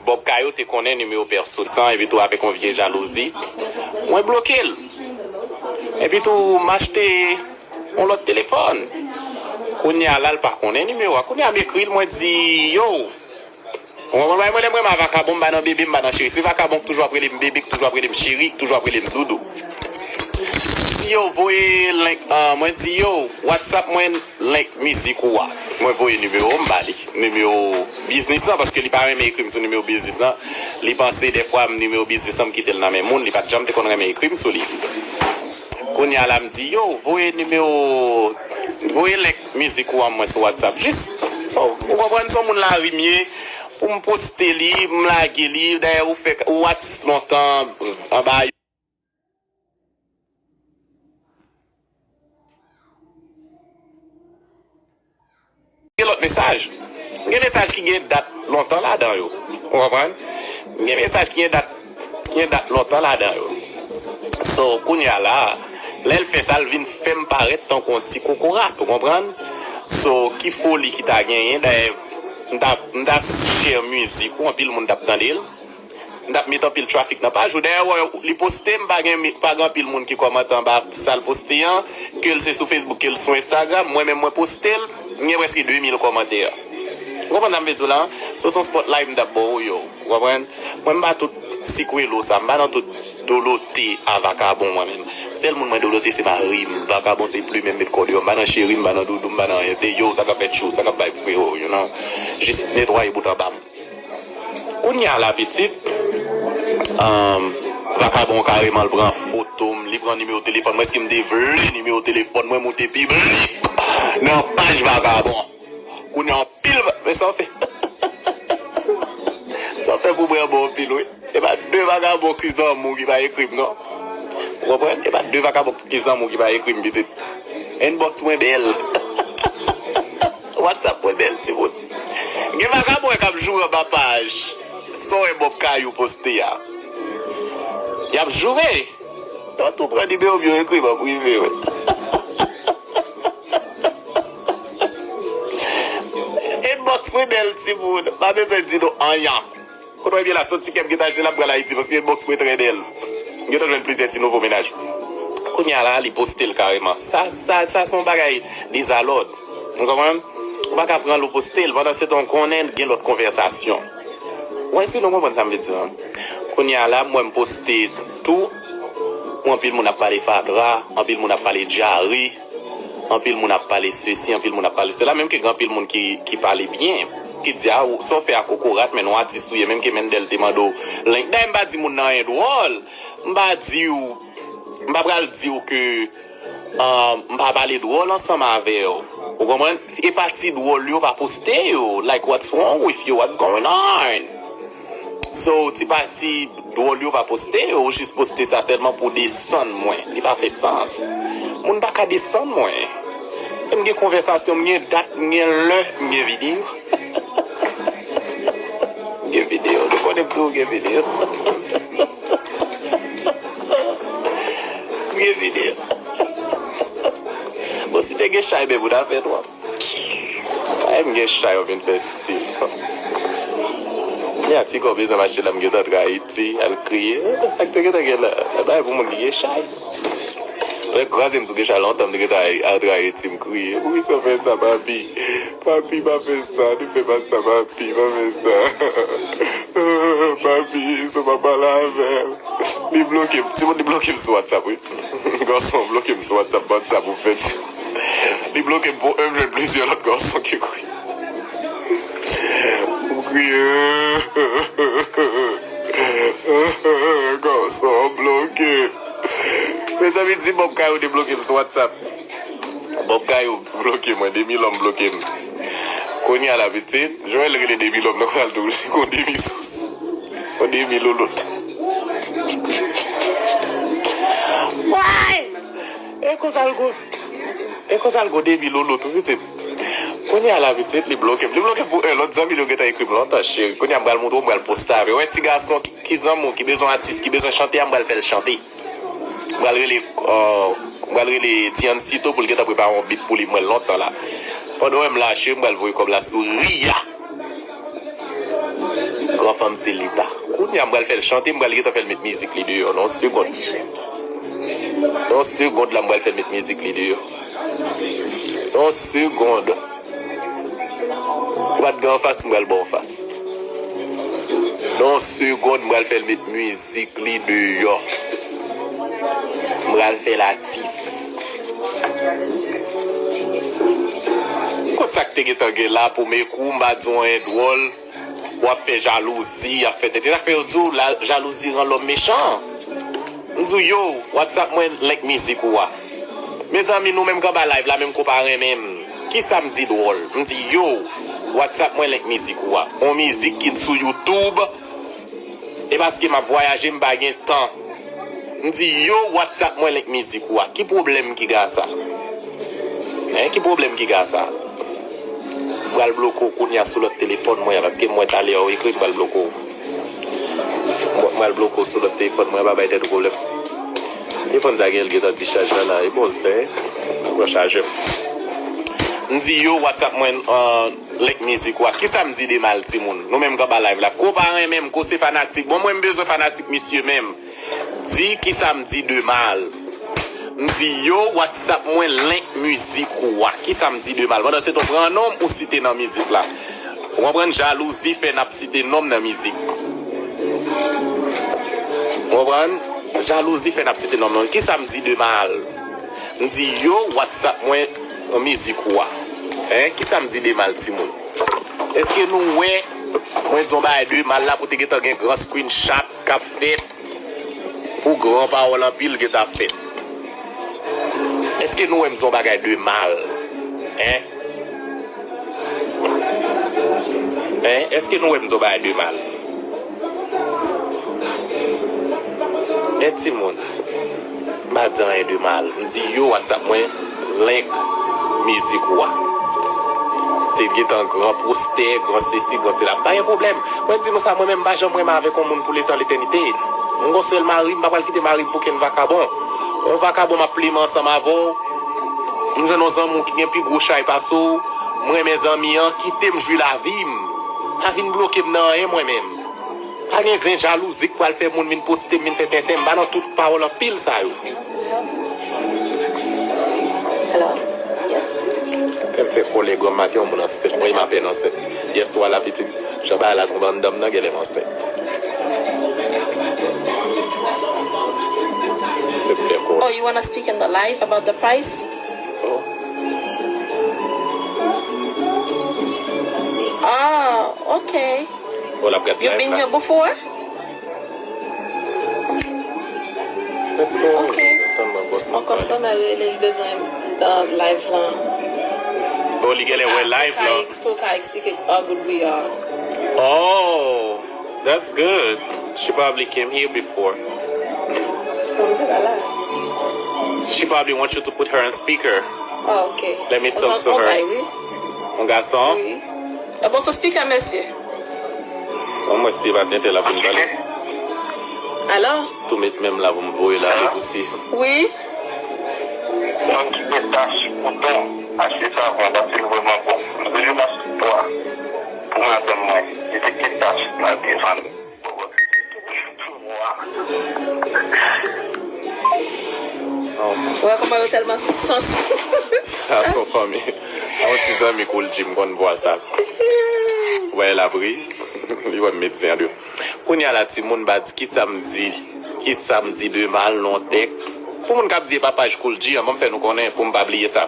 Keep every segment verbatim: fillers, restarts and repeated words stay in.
Bob Kayou te konnen nimewo pèso san, epi tou avèk yon vye jalouzi, mwen bloke l. Epi tou, m achte yon lòt telefòn. Kounye a la, l pa konnen nimewo a. Kounye a, m ekri l, mwen di, yo, Ou konprann bagay mwen, lè mwen renmen vakabon, m pa nan bebe, m pa nan cheri. Se vakabon ki toujou ap rele m bebe, ki toujou ap rele m cheri, ki toujou ap rele m doudou. Di yo voye link, ah, mwen di yo, WhatsApp mwen link mizik ou a. Mwen voye nimewo m ba li, nimewo biznis lan, paske li pa renmen ekri m sou nimewo biznis lan. Li panse dèfwa m nimewo biznis lan m kite l nan men moun, li pa t janm te konn renmen ekri m sou li. Kounye a la m di yo, voye nimewo, voye link mizik ou an mwen sou WhatsApp. Jis, so, ou konprann, se yon moun lari m ye, pou m poste li, m lage li, dayè ou fè, ou atis lontan anba. Gen lòt mesaj. Gen mesaj ki gen dat lontan ladan yo. Ou konprann? Gen mesaj ki gen dat, ki gen dat lontan ladan yo. So, kounye a la, lè l fè sa, l vin fè m parèt tankou yon ti kokorat, ou konprann? So, ki foli ki ta genyen, dayè, m ta, m ta share mizik ou, anpil moun t ap tande l. M t ap met anpil trafik nan paj ou. Dayè, w wè, li poste, m pa gen, pa gen anpil moun ki kòmante anba sa l poste an, ke l se sou Facebook, ke l sou Instagram. Mwen menm, mwen poste l, m gen prèske de mil kòmantè. Ou konprann sa m vle di w la? So, se yon spotlight m t ap ba w, yo. Ou konprann? Mwen, m pa tout sikwelo sa, m pa nan tout dolote a vakabon, mwen menm. Sèl moun mwen dolote, se mari m. Vakabon, se plimen m met kò deyò. M pa nan cheri, m pa nan doudou, m pa nan anyen. Se yo, sa k ap fè tchou, sa k ap bay freo, you know. Jis netwaye bout anba m. Kounye a la pitit, um, vakabon kareman l pran foto m, li pran nimewo telefòn mwen, èske m te vle nimewo telefòn mwen moute piblik nan paj vakabon? Kounye a anpil va-, men sa w fè, sa w fè pou mwen bon anpil wi. E pa de vakabon ki zanmi w ki pa ekri m non. Ou konprann? E pa de vakabon ki zanmi w ki pa ekri m pitit. Inbox mwen bèl. WhatsApp mwen bèl, timoun. Gen vakabon k ap joure anba paj. Sa w wè Bob Kayou poste a. Y ap joure. Yo tou pran nimewo m, yo ekri m an prive, wi. Inbox mwen bèl, timoun. Pa bezwen di nou anyen. Kote w ye la, soti kè m gentan jel ap pral Ayiti, paske inbox mwen trè bèl. M gentan jwenn plizyè ti nouvo mennaj. Kounye a la, li poste l kareman. Sa, sa, sa se yon bagay dezalòd. Ou konprann? Ou pa ka pran l ou poste l, pandan se tan w konnen gen lòt konvèsasyon. Ou wè, si nou konprann sa m vle di an. Kounye a la, m wè m poste tou, anpil moun ap pale fatra, anpil moun ap pale dyare. Anpil moun ap pale sesi, anpil moun ap pale sela, menm ke gen anpil moun ki, ki pale byen, ki di, a, ou, sa w fè a kokorat, men nou atis ou ye, menm ke Mendel te mande w link. Dayè, m pa di moun nan anyen dwòl, m pa di w, m pa pral di w ke, ah, m pa pale dwòl ansanm avè w. Ou konprann? E pati dwòl yo pa poste yo. Like, what's wrong with you? What's going on? So, ti pati dwòl yo pa poste yo, ou jis poste sa sèlman pou desann mwen. Li pa fè sans. Moun pa ka desann mwen. E m gen konvèsasyon, m gen dat, m gen lè, m gen videyo. M gen videyo, nou konnen m tou gen videyo. M gen videyo. Bon, si te gen chay, men pou ta fè twa. Ay, m gen chay, yo vin fè stil. Gen ti kò bezwen mache la, m gentan antre Ayiti, al kriye. Sa k te gentan gen la, la bay pou moun ki gen chay. Lè kraze m sou gen chay lontan, m te gentan antre Ayiti, m kriye. Poukisa w fè sa, papi? Papi, pa fè sa, nou fè pa sa, papi, pa fè sa. Papi, sa w pa pale avè m. Li bloke m, timoun, li bloke m sou WhatsApp, wi. Gason bloke m sou WhatsApp, WhatsApp ou fèt. Li bloke m pou m jwenn plizyè lòt gason ki kwi. M kriye. Gason bloke m. Mezanmi, di Bob Kayou debloke m sou WhatsApp. Bob Kayou bloke mwen, Demi Lòm bloke m. Kounye a la pitit, Joel rele Demi Lòm nan, konsa l tou, li gon Demi sous. Gon Demi loulout. Way! E konsa l gon, e konsa l gon Demi loulout, wi pitit. Kounye a la pitit, li bloke m. Li bloke m pou en lòt zanmi l yo gentan ekri m lontan, cheri. Kounye a m pral montre w, m pral poste avè w. Wè ti gason ki, ki zanmi w, ki bezwen atis, ki bezwen chante a, m pral fè l chante. M pral rele, euh, m pral rele Tiancito pou l gentan prepare yon beat pou li, mwen lontan la. Pandan w wè m lache, m pral voye kòb la sou Ria. Gran fanm se Lita. Kounye a m pral fè l chante, m pral gentan fè l met mizik li deyò. Nan yon segond. Nan yon segond la, m pral fè l met mizik li deyò. Nan yon segond. Ou pa t gen anfas, m pral ba w anfas. Nan yon segond, m pral fè l met mizik li deyò. M pral fè l atis. Kot sa k te gentan gen la pou m ekou, m pa di w anyen dwòl. W ap fè jalouzi, y ap fè tenten. Sa k fè yo di w la, jalouzi rann lòm mechan. M di w, yo, WhatsApp mwen, link mizik ou a. Mezanmi, nou menm k anba live la, menm ke w pa renmen m, kisa m di dwòl? M di, yo, WhatsApp mwen, link mizik ou a. On mizik ki sou YouTube. E paske m ap vwayaje, m pa gen tan. M di, yo, WhatsApp mwen link mizik ou a. Ki pwoblèm ki gen a sa? Hein, ki pwoblèm ki gen a sa? M pral bloke w kounye a sou lòt telefòn mwen an, paske m wè talè a w ekri, m pral bloke w. M pral bloke w sou lòt telefòn mwen an, pa bay tèt ou pwoblèm. Telefòn sa gen, l gentan dichaj la, la, e bon, se, pran chajè. M di, yo, WhatsApp mwen, euh, link mizik ou a. Kisa m di de mal, timoun? Nou menm k anba live la. Ke w pa renmen m, ke w se fanatik. Bon, mwen, m bezwen fanatik misye menm. Di kisa m di de mal. M di, yo, WhatsApp mwen, link mizik ou a. Kisa m di de mal? Pandan se tan, w pran non m, ou site nan mizik la. Ou konprann? Jalouzi fè n ap site non m nan mizik. Ou konprann? Jalouzi fè n ap site non m nan. Kisa m di de mal? M di, yo, WhatsApp mwen, yon mizik ou a. Hein? Kisa m di de mal, timoun? Èske nou wè mwen di yon bagay de mal la pou te gentan gen gran screenshot k ap fèt pou gran pawòl anpil gentan ap fèt? Èske nou wè m di yon bagay de mal? Hein? Hein? Èske nou wè m di yon bagay de mal? Hein, timoun? M pa di anyen de mal. M di, yo, WhatsApp mwen, link mizik ou a. Se gentan gran postè, gran sesi, gran sela. M pa gen pwoblèm. Mwen di nou sa, mwen menm, m pa janm renmen avèk yon moun pou letan letènite. M gon sèl mari, m pa pral kite mari m pou kenn vakabon. Yon vakabon m ap plimen ansanm avè w. M jwenn yon zanmi w ki gen pi gwo chay pase w. M renmen zanmi an, kite m jwi lavi m. Pa vin bloke m nan anyen, mwen menm. Pa gen zen jalouzi k pral fè moun vin poste m, vin fè tenten m. M pa nan tout pawòl anpil sa yo. Hello. Yes. Lè m fè kòlè granm maten, yon moun ansent. Mwen, m apèn ansent. Yèswa la, pitit, jan bagay la tonbe anndan m nan, genlè m ansent. Lè m fè kòlè. Oh, you wanna speak in the live about the price? Oh. Ah, okay. Oh, l ap gad live la. You've been here before? Èske w Ok. Tann mwen, bòs mwen Yon kòstòmè rele, li bezwen live lan. Oh, li genlè wè live Pou ka lan. Pou ka eksplike how good we are. Oh, that's good. She probably came here before. Bon, li pa la. She probably wants you to put her on speaker. Ah, ok. Let me talk to her. Ou bay, wi. Yon gason. Wi. Ah, bon, sou speaker, mesye. Bon, mwen si pa tenten la pou m pale. Alo? Tou met menm la pou m voye l ale pou si. Wi. Yon ti pye tach kouton, achte savon, paske l vrèman bon. M bezwen achte pwa pou madanm mwen. Li te gen tach nan devan. Wè kòman yo tèlman sansib. Sa se yon fanmi. Yon ti zanmi Koul G, m konn vwa sa. Wè l ap ri. Li wè m met zen an deyò. Kounye a la, timoun, m pa di kisa m di. Kisa m di de mal nan yon tèks. Pou moun k ap di e pa paj Koul G an, ban m fè nou konnen pou m pa bliye sa.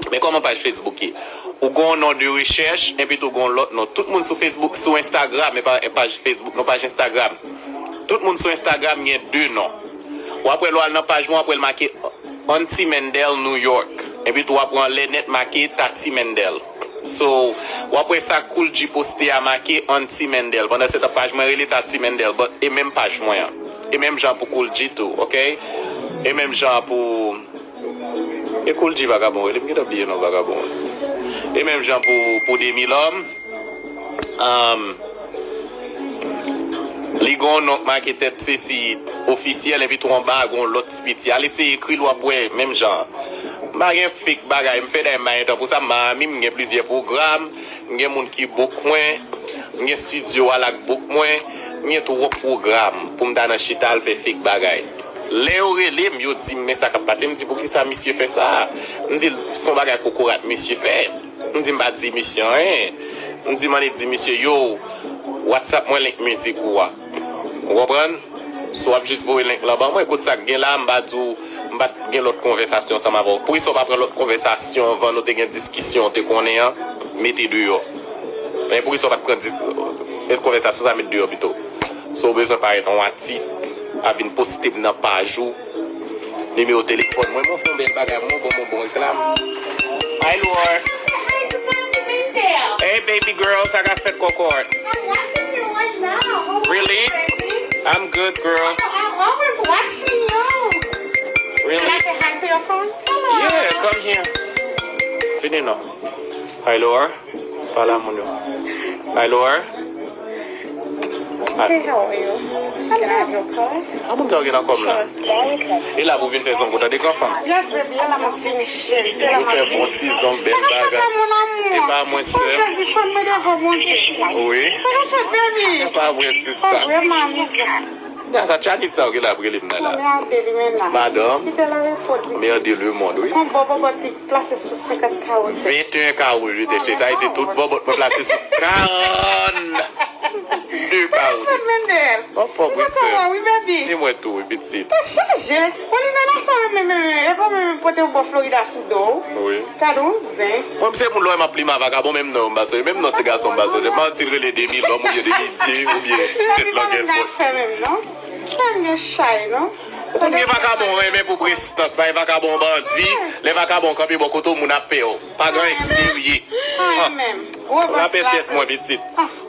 Men kòman paj Facebook ye? Ou gen yon non de rechèch, enpi tou gen yon lòt non. Tout moun sou Facebook, sou Instagram, e pa paj Facebook, non, paj Instagram. Tout moun sou Instagram gen de non. W ap wè lè w al nan paj mwen, w ap wè l make Auntie Mendel New York. Enpi tou w ap wè anlè nèt make Tati Mendel. So, w ap wè sa Koul G poste a make Auntie Mendel. Pandan se tan paj mwen rele Tati Mendel, but e menm paj mwen an. E menm jan pou Koul G tou, ok? E menm jan pou E Koul G vagabon, rele m gentan bliye non vagabon. E menm jan pou, pou Demi Lòm, um, li gon non k make tèt se si ofisyèl, enpi tou anba a gon lòt ti piti. Al eseye ekri l, w ap wè, menm jan. M pa gen fake bagay, m fè dayè m pa gen tan pou sa, m Miami, m gen plizyè pwogram, m gen moun ki book mwen. M gen studio a l ak book mwen, m gen twòp pwogram pou m ta nan chita al fè fake bagay. Lè yo rele m, yo di m, "Men sa k ap pase." M di, "Poukisa misye fè sa?" M di, "Se yon bagay kokorat misye fè." M di, "M pa di misye anyen." M di, "M annik di misye, yo, WhatsApp mwen link mizik ou a." Ou konprann? So w ap jis voye link lan ban mwen, kout sa k gen la, m pa di w, m pa t gen lòt konvèsasyon ansanm avè w. Poukisa w pa pran lòt konvèsasyon anvan nou te gen diskisyon, w te konnen an, mete deyò? Men poukisa w pa t pran dis, konvèsasyon sa met deyò pito? So w bezwen parèt yon atis, ap vin poste m nan paj ou, nimewo telefòn mwen, mwen fè yon bèl bagay, mwen bon, mwen bon reklam. Hi, Lor. Hey, baby girl, sa k ap fèt kòkòt? I'm watching you right now. How are you, Really? Baby? I'm good, girl. I'm always watching you. Really? Can I say hi to your fans? Hello. Yeah, come here. Vini non. Hi, Lor. Pale a moun yo. Hi, Lor. Hey, how are you? Can I have your card? A moun sa yo gen nan kòm la. Sure. E la pou vin fè zango, tande gran fanm. Yes, baby, e la m ap vini, cheri. E la m ap vini. Ou fè bon ti zong, bèl bagay. Sa k ap fèt la, mon amour? E pa mwen sèl. Oh, Jezi, fè m devan Bondye. Wi. Sa k ap fèt, baby? E pa mwen, sista. Oh, vrèman amizan. Sa Tchanis sa yo gen la ap rele m nan la. Madanm, merde le monde, wi. Yon bon bòbòt li plase sou senkant kawo. Venteyen kawo, je te cheri. Sa vle di tout bòbòt mwen plase sou karannde kawo. Mwen fò, wi, sè. E mwen tou, wi, pitit. Tèt chaje. Bon, li menm sa, men, men, men, e pa menm pote yon bò Florida sou do. Wi. Gade yon zen. Mwen, se moun lè w wè m ap plimen a vakabon, menm non, m pa sonje. Menm non, ti gason, m pa sonje. M pa konn si l rele demi lòm oubyen demi dye, oubyen tèt langèt. Fè menm non. Tèm gen chay, non? Ou konn gen vakabon renmen pou prestans, bay vakabon bandi, lè vakabon kanpe bò kote w, moun ap pè w. Pa gen anyen serye. Anyen menm. Rapè tèt mwen, pitit.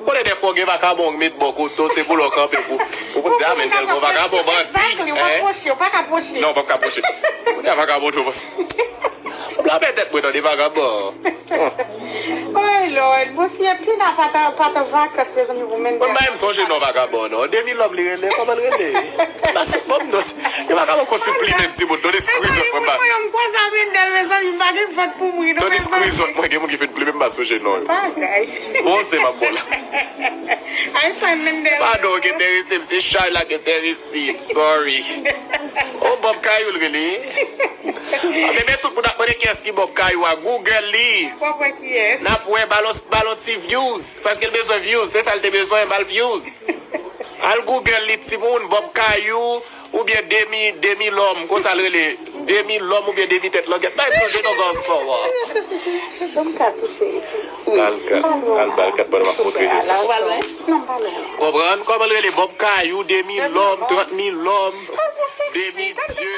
Konnen dèfwa w gen vakabon k met bò kote w, se pou lè w kanpe pou, pou, pou di, "A, men tèl gon vakabon bandi." Exactly, w ap pwoche, w pa ka pwoche. Non, w p ap ka pwoche. Kounye a vakabon tou pase. W ap rapè tèt mwen tande vakabon. Oh Lord, bon, si Pina pa t, pa t an vakans, mezanmi, pou Mendel. Mwen pa menm sonje non vakabon, non. Demi lòm li rele, kòman l rele? Pase ban m non. Gen vakabon konn fin plimen timoun, tande skrizòt mwen ba. Mwen, mwen, mwen, mwen, Mendel, mezanmi, m pa gen vant pou mwen, non. Tande skrizòt mwen, gen moun ki fin plimen, m pa sonje non yo. Bagay. Bon, se m ap bon la. Ay, fè Mendel. Padon, ki enterese m, se chay la ki enterese m. Sorry. Oh, Bob Kayou l rele. Bebe, tout moun ap mande kiyès ki Bob Kayou a. Google li. Fò wè kiyès. N ap wè, ba l, ba l yon ti views. Paske l bezwen views. Se sa l te bezwen, ba l views. Al Google li, timoun, Bob Kayou, oubyen demi, demi lòm. Konsa l rele. Demi lòm oubyen demi tèt langèt. Bay sonje non, gason, wa. Ban m kat ou, cheri. Al kat, al ba l kat pandan m ap montre jenou. Konprann? Kòman l rele? Bob Kayou, demi lòm, trant mil lòm, demi dye.